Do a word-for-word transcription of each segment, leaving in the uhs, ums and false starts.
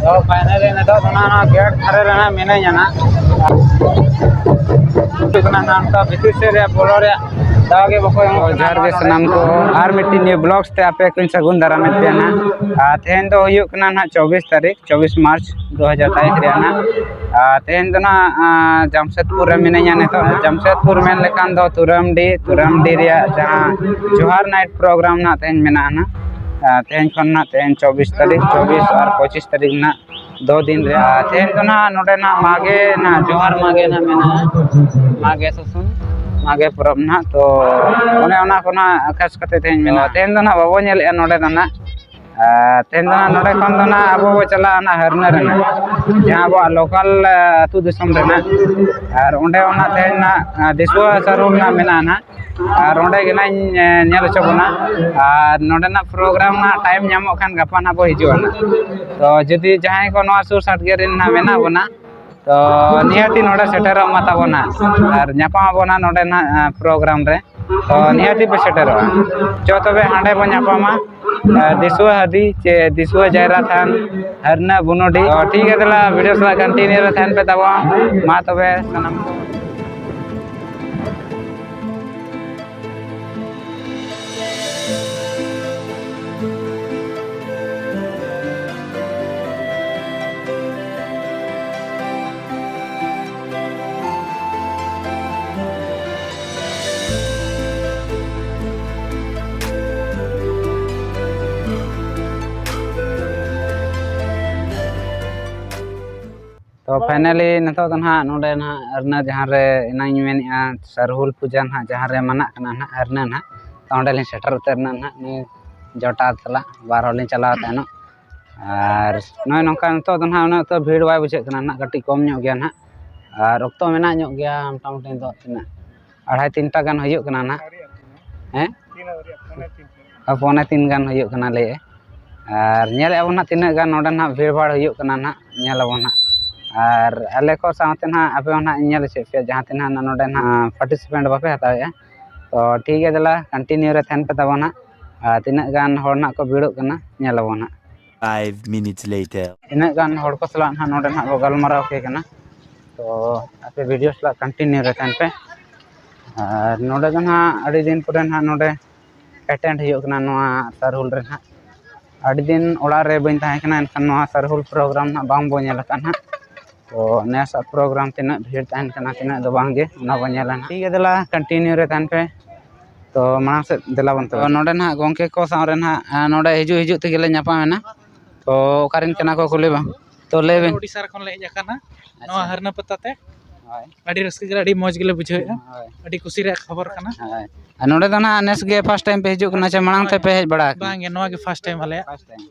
ᱛᱚ finally ᱱᱤᱛᱚᱜ ᱫᱚ ᱱᱟᱦᱟᱜ ᱱᱚᱣᱟ ᱜᱮᱴ ᱫᱷᱟᱨᱮ ᱨᱮ ᱱᱟᱦᱟᱜ ᱢᱤᱱᱟᱹᱧᱟ ᱱᱟᱦᱟᱜ᱾ ᱦᱤᱡᱩᱜ ᱠᱟᱱᱟ ᱱᱟᱦᱟᱜ, ᱱᱚᱝᱠᱟ ᱵᱷᱤᱛᱤᱨ ᱥᱮᱫ ᱨᱮ ᱵᱚᱞᱚ ᱨᱮᱭᱟᱜ ᱫᱟᱣ ᱜᱮ ᱵᱟᱠᱚ ᱮᱢᱚᱜ ᱠᱟᱱᱟ᱾ ᱡᱚᱦᱟᱨ ᱜᱮ ᱥᱟᱱᱟᱢ ᱠᱚ᱾ ᱟᱨ ᱢᱤᱫᱴᱤᱡ ᱱᱤᱭᱟᱹ vlogs ᱛᱮ ᱟᱯᱮ ᱠᱚᱧ ᱥᱟᱹᱜᱩᱱ ᱫᱟᱨᱟᱢᱮᱫ ᱯᱮᱭᱟ ᱱᱟᱦᱟᱜ᱾ ᱟᱨ ᱛᱮᱦᱮᱧ ᱫᱚ ᱦᱩᱭᱩᱜ ᱠᱟᱱᱟ ᱱᱟᱦᱟᱜ ᱪᱚᱵᱵᱤᱥ ᱛᱟᱹᱨᱤᱠᱷ, ᱪᱚᱵᱵᱤᱥ ᱢᱟᱨᱪ ᱫᱩ ᱦᱟᱡᱟᱨ ᱛᱮᱭᱤᱥ ᱨᱮᱭᱟᱜ ᱱᱟᱦᱟᱜ᱾ ᱟᱨ ᱛᱮᱦᱮᱧ ᱫᱚ ᱱᱟᱦᱟᱜ, ᱟᱸ, ᱡᱟᱢᱥᱮᱫᱽᱯᱩᱨ ᱨᱮ ᱢᱤᱱᱟᱹᱧᱟ ᱱᱤᱛᱚᱜ᱾ ᱡᱟᱢᱥᱮᱫᱽᱯᱩᱨ ᱢᱮᱱ ᱞᱮᱠᱷᱟᱱ ᱫᱚ ᱛᱩᱨᱟᱢᱰᱤ, ᱛᱩᱨᱟᱢᱰᱤ ᱨᱮᱭᱟᱜ ᱡᱟᱦᱟᱸ ᱡᱚᱦᱟᱨ night program ᱱᱟᱦᱟᱜ ᱛᱮᱦᱮᱧ ᱢᱮᱱᱟᱜᱼᱟ ᱱᱟᱦᱟᱜ᱾ ᱟᱨ ᱛᱮᱦᱮᱧ ᱠᱷᱚᱱ ᱱᱟᱦᱟᱜ ᱛᱮᱦᱮᱧ ᱪᱚᱵᱵᱤᱥ ᱛᱟᱹᱨᱤᱠᱷ, ᱪᱚᱵᱵᱤᱥ ᱟᱨ ᱯᱚᱸᱪᱤᱥ ᱛᱟᱹᱨᱤᱠᱷ ᱱᱟᱦᱟᱜ ᱫᱚ ᱫᱤᱱ ᱨᱮ᱾ ᱟᱨ ᱛᱮᱦᱮᱧ ᱫᱚ ᱱᱟᱦᱟᱜ ᱱᱚᱰᱮ ᱱᱟᱦᱟᱜ ᱢᱟᱜᱮ ᱱᱟᱦᱟᱜ, ᱡᱚᱦᱟᱨ ᱢᱟᱜᱮ ᱱᱟᱦᱟᱜ ᱢᱮᱱᱟᱜᱼᱟ, ᱢᱟᱜᱮ ᱥᱩᱥᱩᱱ, ᱢᱟᱜᱮ ᱯᱚᱨᱚᱵᱽ ᱱᱟᱦᱟᱜ᱾ ᱛᱚ ᱚᱱᱮ ᱚᱱᱟ ᱠᱚ ᱱᱟᱦᱟᱜ ᱠᱷᱟᱥ ᱠᱟᱛᱮ ᱛᱮᱦᱮᱧ ᱢᱮᱱᱟᱜᱼᱟ᱾ ᱛᱮᱦᱮᱧ ᱫᱚ ᱱᱟᱦᱟᱜ ᱵᱟᱵᱚ ᱧᱮᱞᱮᱫᱼᱟ ᱱᱚᱰᱮ ᱫᱚ ᱱᱟᱦᱟᱜ᱾ ᱟᱨ ᱛᱮᱦᱮᱧ ᱫᱚ ᱱᱟᱦᱟᱜ ᱱᱚᱰᱮ ᱠᱷᱚᱱ ᱫᱚ ᱱᱟᱦᱟᱜ ᱟᱵᱚ ᱵᱚ ᱪᱟᱞᱟᱜᱼᱟ ᱱᱟᱦᱟᱜ ᱦᱟᱨᱱᱟ ᱨᱮ ᱱᱟᱦᱟᱜ, ᱡᱟᱦᱟᱸ ᱟᱵᱚᱣᱟᱜ local, ᱟᱹᱛᱩ ᱫᱤᱥᱚᱢ ᱨᱮ ᱱᱟᱦᱟᱜ᱾ ᱟᱨ ᱚᱸᱰᱮ ᱚᱱᱟ ᱛᱮᱦᱮᱧ ᱱᱟᱦᱟᱜ, ᱫᱤᱥᱣᱟ ᱥᱟᱨᱦᱩᱞ ᱱᱟᱦᱟᱜ ᱢᱮᱱᱟᱜᱼᱟ ᱱᱟᱦᱟᱜ᱾ ᱟᱨ ᱚᱸᱰᱮ ᱜᱮ ᱱᱟᱦᱟᱜ ᱤᱧ, ᱮ, ᱧᱮᱞ ᱦᱚᱪᱚ ᱵᱚᱱᱟ᱾ ᱟᱨ ᱱᱚᱰᱮᱱᱟᱜ program ᱱᱟᱦᱟᱜ time ᱧᱟᱢᱚᱜ ᱠᱷᱟᱱ ᱜᱟᱯᱟ ᱱᱟᱦᱟᱜ ᱵᱚ ᱦᱤᱡᱩᱜᱼᱟ ᱱᱟᱦᱟᱜ᱾ ᱛᱚ ᱡᱩᱫᱤ ᱡᱟᱦᱟᱸᱭ ᱠᱚ ᱱᱚᱣᱟ ᱥᱩᱨ ᱥᱟᱰᱜᱮ ᱨᱮᱱ ᱱᱟᱦᱟᱜ ᱢᱮᱱᱟᱜ ᱵᱚᱱᱟ, ᱛᱚ ᱱᱤᱦᱟᱹᱛᱤ ᱱᱚᱰᱮ ᱥᱮᱴᱮᱨᱚᱜ ᱢᱟ ᱛᱟᱵᱚᱱ ᱱᱟᱦᱟᱜ᱾ ᱟᱨ ᱧᱟᱯᱟᱢ ᱟᱵᱚᱱ ᱱᱟᱦᱟᱜ ᱱᱚᱰᱮ ᱱᱟᱦᱟᱜ, ᱮ, program ᱨᱮ᱾ ᱛᱚ ᱱᱤᱦᱟᱹᱛᱤ ᱯᱮ ᱥᱮᱴᱮᱨᱚᱜᱼᱟ᱾ ᱪᱚ ᱛᱚᱵᱮ ᱦᱟᱸᱰᱮ ᱵᱚᱱ ᱧᱟᱯᱟᱢᱟ, ᱮ, ᱫᱤᱥᱣᱟ ᱦᱟᱹᱫᱤ ᱪᱮ ᱫᱤᱥᱣᱟ ᱡᱟᱭᱨᱟ ᱛᱷᱟᱱ, ᱦᱟᱨᱱᱟ ᱵᱩᱱᱩᱰᱤ᱾ ᱛᱚ ᱴᱷᱤᱠ ᱜᱮᱭᱟ, ᱫᱮᱞᱟ video ᱥᱟᱞᱟᱜ continue ᱨᱮ ᱛᱟᱦᱮᱱ ᱯᱮ ᱛᱟᱵᱚᱱ᱾ ᱢᱟ ᱛᱚᱵᱮ ᱥᱟᱱᱟᱢ ᱠᱚ᱾ ᱛᱚ finally ᱱᱤᱛᱚᱜ ᱫᱚ ᱱᱟᱦᱟᱜ ᱱᱚᱰᱮ ᱱᱟᱦᱟᱜ ᱦᱟᱨᱱᱟ, ᱡᱟᱦᱟᱸ ᱨᱮ ᱮᱱᱟᱝ ᱤᱧ ᱢᱮᱱᱮᱫᱼᱟ ᱥᱟᱨᱦᱩᱞ ᱯᱩᱡᱟ ᱱᱟᱦᱟᱜ, ᱡᱟᱦᱟᱸ ᱨᱮ ᱢᱟᱱᱟᱜ ᱠᱟᱱᱟ ᱱᱟᱦᱟᱜ ᱦᱟᱨᱱᱟ ᱱᱟᱦᱟᱜ, ᱛᱚ ᱚᱸᱰᱮ ᱞᱤᱧ ᱥᱮᱴᱮᱨ ᱩᱛᱟᱹᱨ ᱮᱱᱟ ᱱᱟᱦᱟᱜ᱾ ᱱᱩᱭ ᱡᱚᱴᱟᱣ ᱥᱟᱞᱟᱜ ᱵᱟᱨ ᱦᱚᱲ ᱞᱤᱧ ᱪᱟᱞᱟᱣ ᱛᱟᱦᱮᱱᱚᱜ᱾ ᱟᱨ ᱱᱚᱜᱼᱚᱭ ᱱᱚᱝᱠᱟ ᱱᱤᱛᱚᱜ ᱫᱚ ᱱᱟᱦᱟᱜ ᱩᱱᱟᱹᱜ ᱛᱚ ᱵᱷᱤᱲ ᱵᱟᱭ ᱵᱩᱡᱷᱟᱹᱜ ᱠᱟᱱᱟ ᱱᱟᱦᱟᱜ, ᱠᱟᱹᱴᱤᱡ ᱠᱚᱢ ᱧᱚᱜ ᱜᱮᱭᱟ ᱱᱟᱦᱟᱜ᱾ ᱟᱨ ᱚᱠᱛᱚ ᱢᱮᱱᱟᱜ ᱧᱚᱜ ᱜᱮᱭᱟ, ᱢᱚᱴᱟᱢᱩᱴᱤ ᱱᱤᱛᱚᱜ ᱛᱤᱱᱟᱹᱜ, ᱟᱲᱟᱭ ᱛᱤᱱᱴᱟ ᱜᱟᱱ ᱦᱩᱭᱩᱜ ᱠᱟᱱᱟ ᱱᱟᱦᱟᱜ᱾ ᱦᱮᱸ? ᱟᱨ ᱯᱚᱱᱮ ᱛᱤᱱ ᱜᱟᱱ ᱦᱩᱭᱩᱜ ᱠᱟᱱᱟ ᱞᱟᱹᱭᱮᱫᱼᱟᱭ᱾ ᱟᱨ ᱧᱮᱞᱮᱫᱼᱟ ᱵᱚᱱ ᱱᱟᱦᱟᱜ ᱛᱤᱱᱟᱹᱜ ᱜᱟᱱ ᱱᱚᱰᱮ ᱱᱟᱦᱟᱜ ᱵᱷᱤᱲ ᱵᱷᱟᱲ ᱦᱩᱭᱩᱜ ᱠᱟᱱᱟ ᱱᱟᱦᱟᱜ, ᱧᱮᱞ ᱟᱵᱚᱱ ᱱᱟᱦᱟᱜ᱾ ᱟᱨ ᱟᱞᱮ ᱠᱚ ᱥᱟᱶᱛᱮ ᱱᱟᱦᱟᱜ ᱟᱯᱮ ᱦᱚᱸ ᱱᱟᱦᱟᱜ ᱧᱮᱞ ᱦᱚᱪᱚᱭᱮᱫ ᱯᱮᱭᱟ, ᱡᱟᱦᱟᱸ ᱛᱤᱱᱟᱹᱜ ᱱᱚᱰᱮ ᱱᱟᱦᱟᱜ participant ᱵᱟᱯᱮ ᱦᱟᱛᱟᱣᱮᱫᱼᱟ᱾ ᱛᱚ ᱴᱷᱤᱠ ᱜᱮᱭᱟ, ᱫᱮᱞᱟ continue ᱨᱮ ᱛᱟᱦᱮᱱ ᱯᱮ ᱛᱟᱵᱚᱱ ᱱᱟᱦᱟᱜ᱾ ᱟᱨ ᱛᱤᱱᱟᱹᱜ ᱜᱟᱱ ᱦᱚᱲ ᱱᱟᱦᱟᱜ ᱠᱚ ᱵᱷᱤᱲᱚᱜ ᱠᱟᱱᱟ, ᱧᱮᱞ ᱟᱵᱚᱱ ᱱᱟᱦᱟᱜ᱾ Five minutes later. ᱤᱱᱟᱹᱜ ᱜᱟᱱ ᱦᱚᱲ ᱠᱚ ᱥᱟᱞᱟᱜ ᱱᱟᱦᱟᱜ ᱱᱚᱰᱮ ᱱᱟᱦᱟᱜ ᱵᱚ ᱜᱟᱞᱢᱟᱨᱟᱣ ᱠᱮ ᱠᱟᱱᱟ᱾ ᱛᱚ ᱟᱯᱮ ᱵᱷᱤᱰᱤᱭᱳ ᱥᱟᱞᱟᱜ ᱠᱚᱱᱴᱤᱱᱤᱭᱩ ᱨᱮ ᱛᱟᱦᱮᱱ ᱯᱮ᱾ ᱟᱨ ᱱᱚᱰᱮ ᱫᱚ ᱱᱟᱦᱟᱜ ᱟᱹᱰᱤ ᱫᱤᱱ ᱯᱚᱨᱮ ᱱᱟᱦᱟᱜ ᱱᱚᱰᱮ ᱮᱴᱮᱱᱰ ᱦᱩᱭᱩᱜ ᱠᱟᱱᱟ ᱱᱚᱣᱟ ᱥᱟᱨᱦᱩᱞ ᱨᱮ ᱱᱟᱦᱟᱜ᱾ ᱟᱹᱰᱤ ᱫᱤᱱ ᱚᱲᱟᱜ ᱨᱮ ᱵᱟᱹᱧ ᱛᱟᱦᱮᱸ ᱠᱟᱱᱟ, ᱮᱱᱠᱷᱟᱱ ᱱᱚᱣᱟ ᱥᱟᱨᱦᱩᱞ ᱯᱨᱳᱜᱨᱟᱢ ᱱᱟᱦᱟᱜ ᱵᱟᱝ ᱵᱚ ᱧᱮᱞ ᱟᱠᱟᱫ ᱱᱟᱦᱟᱜ᱾ ᱛᱚ ᱱᱮᱥᱟᱜ ᱯᱨᱳᱜᱨᱟᱢ ᱛᱤᱱᱟᱹᱜ ᱵᱷᱤᱲ ᱛᱟᱦᱮᱱ ᱠᱟᱱᱟ, ᱛᱤᱱᱟᱹᱜ ᱫᱚ ᱵᱟᱝ ᱜᱮ, ᱚᱱᱟ ᱵᱚ ᱧᱮᱞᱟ ᱱᱟᱦᱟᱜ᱾ ᱴᱷᱤᱠ ᱜᱮᱭᱟ, ᱫᱮᱞᱟ ᱠᱚᱱᱴᱤᱱᱤᱭᱩ ᱨᱮ ᱛᱟᱦᱮᱱ ᱯᱮ᱾ ᱛᱚ ᱢᱟᱲᱟᱝ ᱥᱮᱫ ᱫᱮᱞᱟ ᱵᱚᱱ ᱛᱚᱵᱮ᱾ ᱛᱚ ᱱᱚᱰᱮ ᱱᱟᱦᱟᱜ ᱜᱚᱢᱠᱮ ᱠᱚ ᱥᱟᱶ ᱨᱮ ᱱᱟᱦᱟᱜ, ᱟᱨ ᱱᱚᱰᱮ ᱦᱤᱡᱩᱜ ᱦᱤᱡᱩᱜ ᱛᱮᱜᱮ ᱞᱮ ᱧᱟᱯᱟᱢ ᱮᱱᱟ᱾ ᱛᱚ ᱚᱠᱟᱨᱮᱱ ᱠᱟᱱᱟ ᱠᱚ ᱠᱩᱞᱤ ᱵᱟᱝ? ᱛᱚ ᱞᱟᱹᱭ ᱵᱮᱱ᱾ ᱳᱰᱤᱥᱟ ᱠᱷᱚᱱ ᱞᱮ ᱦᱮᱡ ᱟᱠᱟᱱᱟ, ᱱᱚᱣᱟ ᱟᱪᱪᱷᱟ᱾ ᱦᱟᱨᱱᱟ ᱯᱟᱛᱟ ᱛᱮ᱾ ᱦᱳᱭ᱾ ᱟᱹᱰᱤ ᱨᱟᱹᱥᱠᱟᱹ ᱜᱮ, ᱟᱹᱰᱤ ᱢᱚᱡᱽ ᱜᱮᱞᱮ ᱵᱩᱡᱷᱟᱹᱣᱮᱫᱼᱟ᱾ ᱦᱳᱭ᱾ ᱟᱹᱰᱤ ᱠᱩᱥᱤ ᱨᱮᱭᱟᱜ ᱠᱷᱚᱵᱚᱨ ᱠᱟᱱᱟ᱾ ᱦᱳᱭ᱾ ᱟᱨ ᱱᱚᱰᱮ ᱫᱚ ᱱᱟᱦᱟᱜ ᱱᱮᱥ ᱜᱮ ᱯᱷᱟᱥᱴ ᱴᱟᱭᱤᱢ ᱯᱮ ᱦᱤᱡᱩᱜ ᱠᱟᱱᱟ ᱥᱮ ᱢᱟᱲᱟᱝ ᱛᱮᱯᱮ ᱦᱮᱡ ᱵᱟᱲᱟ ᱟᱠᱟᱱᱟ? ᱵᱟᱝ ᱜᱮ, ᱱᱚᱣᱟ ᱜᱮ ᱯᱷᱟᱥᱴ ᱴᱟᱭᱤᱢ ᱟᱞᱮᱭᱟᱜ᱾ First time.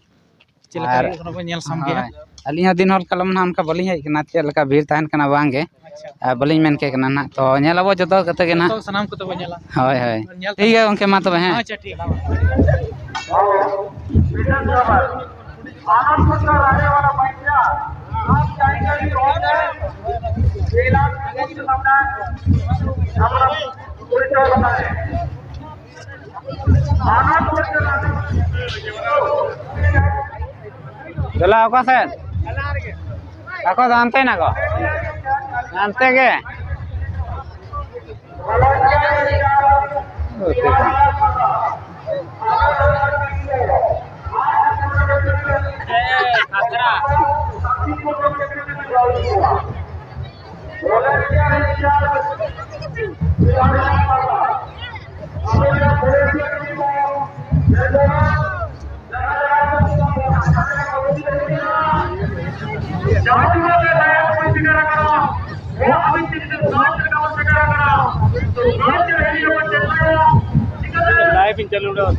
ᱪᱮᱫ ᱞᱮᱠᱟ ᱟᱨ ᱦᱩᱭᱩᱜ ᱠᱟᱱᱟ ᱵᱚᱱ ᱧᱮᱞ ᱥᱟᱢᱜᱮᱭᱟ᱾ ᱦᱳᱭ᱾ ᱟᱹᱞᱤᱧ ᱦᱚᱸ ᱫᱤᱱ ᱦᱚᱞ ᱠᱟᱞᱚᱢ ᱱᱟᱦᱟᱜ ᱚᱱᱠᱟ ᱵᱟᱹᱞᱤᱧ ᱦᱮᱡ ᱠᱟᱱᱟ, ᱪᱮᱫ ᱞᱮᱠᱟ ᱵᱷᱤᱲ ᱛᱟᱦᱮᱱ ᱠᱟᱱᱟ ᱵᱟᱝ ᱜᱮ᱾ ᱟᱪᱪᱷᱟ᱾ ᱟᱨ ᱵᱟᱹᱞᱤᱧ ᱢᱮᱱ ᱠᱮ ᱠᱟᱱᱟ ᱱᱟᱦᱟᱜ, ᱛᱚ ᱧᱮᱞ ᱟᱵᱚ ᱡᱚᱛᱚ ᱠᱟᱛᱮ ᱜᱮ ᱱᱟᱦᱟᱜ᱾ ᱡᱚᱛᱚ ᱥᱟᱱᱟᱢ ᱠᱚᱛᱮ ᱵᱚᱱ ᱧᱮᱞᱟ᱾ ᱦᱳᱭ, ᱦᱳᱭ᱾ ᱧᱮᱞ ᱴᱷᱤᱠ ᱜᱮᱭᱟ ᱜᱚᱢᱠᱮ, ᱢᱟ ᱛᱚᱵᱮ, ᱦᱮᱸ᱾ ᱟᱪᱪᱷᱟ, ᱴᱷᱤᱠ᱾ आनंदपुर का रहने वाला बच्चा, आप जानकारी होंगे, मेला के सामने हमारा परिचय बताएं। आनंदपुर के रहने वाले ᱫᱮᱞᱟ, ᱚᱠᱟ ᱥᱮᱫ? ᱟᱠᱚ ᱫᱚ ᱦᱟᱱᱛᱮ ᱱᱟᱠᱚ᱾ ᱦᱟᱱᱛᱮ ᱜᱮ᱾ ᱞᱟᱭᱤᱵᱷ ᱤᱧ ᱪᱟᱹᱞᱩ ᱞᱮᱫᱟ᱾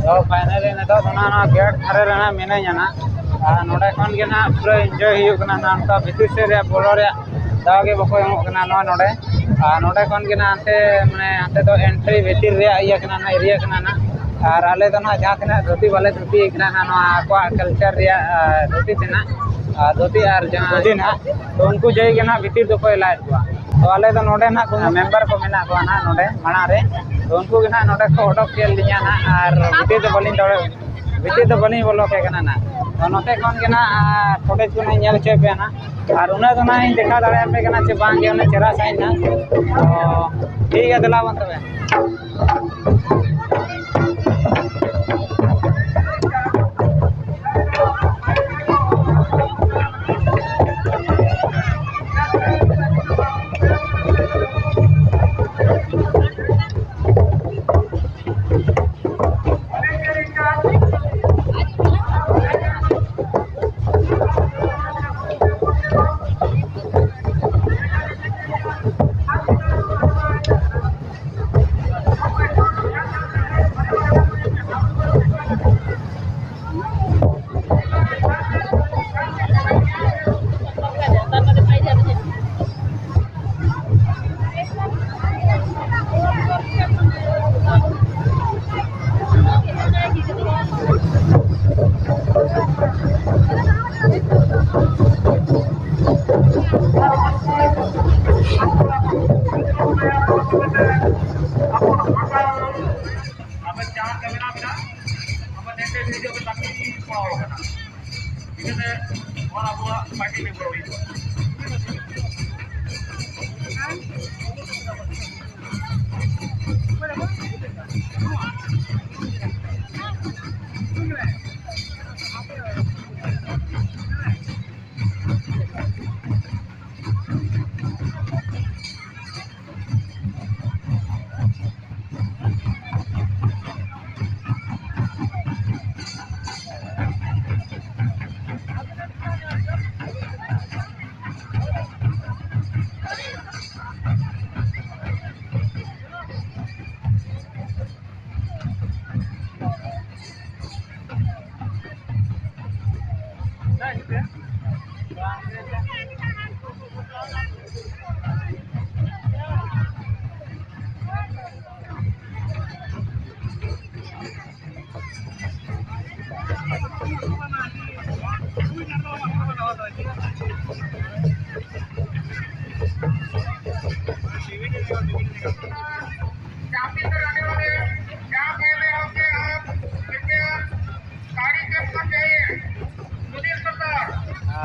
ᱛᱚ ᱯᱷᱟᱭᱱᱟᱞᱤ ᱱᱤᱛᱚᱜ ᱫᱚ ᱱᱟᱦᱟᱜ ᱱᱚᱣᱟ ᱜᱮᱴ ᱫᱷᱟᱨᱮ ᱨᱮ ᱱᱟᱦᱟᱜ ᱢᱤᱱᱟᱹᱧᱟ ᱱᱟᱦᱟᱜ᱾ ᱟᱨ ᱱᱚᱰᱮ ᱠᱷᱚᱱ ᱜᱮ ᱱᱟᱦᱟᱜ ᱯᱩᱨᱟᱹ ᱤᱱᱡᱚᱭ ᱦᱩᱭᱩᱜ ᱠᱟᱱᱟ ᱱᱟᱦᱟᱜ᱾ ᱱᱚᱝᱠᱟ ᱵᱷᱤᱛᱤᱨ ᱥᱮᱫ ᱨᱮᱭᱟᱜ ᱵᱚᱞᱚ ᱨᱮᱭᱟᱜ ᱫᱟᱣ ᱜᱮ ᱵᱟᱠᱚ ᱮᱢᱚᱜ ᱠᱟᱱᱟ ᱱᱚᱣᱟ ᱱᱚᱰᱮ᱾ ᱟᱨ ᱱᱚᱰᱮ ᱠᱷᱚᱱ ᱜᱮ ᱱᱟᱦᱟᱜ ᱦᱟᱱᱛᱮ, ᱢᱟᱱᱮ, ᱦᱟᱱᱛᱮ ᱫᱚ ᱮᱱᱴᱨᱤ ᱵᱷᱤᱛᱤᱨ ᱨᱮᱭᱟᱜ ᱤᱭᱟᱹ ᱠᱟᱱᱟ ᱱᱟᱦᱟᱜ, ᱮᱨᱤᱭᱟ ᱠᱟᱱᱟ ᱱᱟᱦᱟᱜ᱾ ᱟᱨ ᱟᱞᱮ ᱫᱚ ᱱᱟᱦᱟᱜ ᱡᱟᱦᱟᱸ ᱛᱤᱱᱟᱹᱜ ᱫᱷᱩᱛᱤ ᱵᱟᱞᱮ ᱫᱷᱩᱛᱤ ᱠᱟᱱᱟ ᱱᱟᱦᱟᱜ, ᱱᱚᱣᱟ ᱟᱠᱚᱣᱟᱜ ᱠᱟᱞᱪᱟᱨ ᱨᱮᱭᱟᱜ, ᱟᱨ ᱫᱷᱩᱛᱤ ᱛᱮ ᱱᱟᱦᱟᱜ, ᱟᱨ ᱫᱷᱩᱛᱤ ᱟᱨ ᱡᱟᱦᱟᱸ ᱫᱷᱩᱛᱤ ᱱᱟᱦᱟᱜ, ᱛᱚ ᱩᱱᱠᱩ ᱡᱟᱹᱭ ᱜᱮ ᱱᱟᱦᱟᱜ ᱵᱷᱤᱛᱤᱨ ᱫᱚᱠᱚ ᱮᱞᱟᱣᱮᱫ ᱠᱚᱣᱟ᱾ ᱛᱚ ᱟᱞᱮ ᱫᱚ ᱱᱚᱰᱮ ᱱᱟᱦᱟᱜ ᱠᱚ ᱢᱮᱢᱵᱟᱨ ᱠᱚ ᱢᱮᱱᱟᱜ ᱠᱚᱣᱟ ᱱᱟᱦᱟᱜ ᱱᱚᱰᱮ ᱢᱟᱲᱟᱝ ᱨᱮ, ᱛᱚ ᱩᱱᱠᱩ ᱜᱮ ᱱᱟᱦᱟᱜ ᱱᱚᱰᱮ ᱠᱚ ᱚᱰᱚᱠ ᱠᱮᱫ ᱞᱤᱧᱟ ᱱᱟᱦᱟᱜ, ᱟᱨ ᱵᱷᱤᱛᱤᱨ ᱫᱚ ᱵᱟᱹᱞᱤᱧ ᱫᱟᱲᱮ-, ᱵᱷᱤᱛᱤᱨ ᱫᱚ ᱵᱟᱹᱞᱤᱧ ᱵᱚᱞᱚ ᱠᱮᱫ ᱠᱟᱱᱟ ᱱᱟᱦᱟᱜ᱾ ᱛᱚ ᱱᱚᱛᱮ ᱠᱷᱚᱱ ᱜᱮ ᱱᱟᱦᱟᱜ ᱯᱷᱩᱴᱮᱡᱽ ᱠᱚ ᱱᱟᱦᱟᱜ ᱧᱮᱞ ᱦᱚᱪᱚᱭ ᱯᱮ ᱱᱟᱦᱟᱜ, ᱟᱨ ᱩᱱᱟᱹᱜ ᱫᱚ ᱱᱟᱦᱟᱜ ᱤᱧ ᱫᱮᱠᱷᱟᱣ ᱫᱟᱲᱮᱭᱟᱯᱮ ᱠᱟᱱᱟ ᱪᱮ ᱵᱟᱝ ᱜᱮ ᱩᱱᱟᱹᱜ ᱪᱮᱦᱨᱟ ᱥᱟᱺᱦᱤᱡ ᱱᱟᱦᱟᱜ᱾ ᱛᱚ ᱴᱷᱤᱠ ᱜᱮᱭᱟ, ᱫᱮᱞᱟ ᱵᱚᱱ ᱛᱚᱵᱮ᱾ ᱟᱵᱮᱱ ᱡᱟᱦᱟᱸ ᱠᱟᱹᱢᱤ ᱢᱮᱱᱟᱜ ᱵᱮᱱᱟ, ᱟᱵᱮᱱ ᱱᱮᱰᱮ ᱵᱷᱤᱰᱤᱭᱳ ᱵᱮᱱ ᱵᱟᱹᱲᱛᱤ ᱯᱟᱲᱟᱣ ᱟᱠᱟᱱᱟ᱾ ᱤᱱᱟᱹᱛᱮ ᱱᱚᱣᱟ ᱟᱵᱚᱣᱟᱜ ᱯᱟᱨᱴᱤ ᱢᱮᱢᱵᱟᱨ ᱦᱩᱭᱩᱜᱼᱟ᱾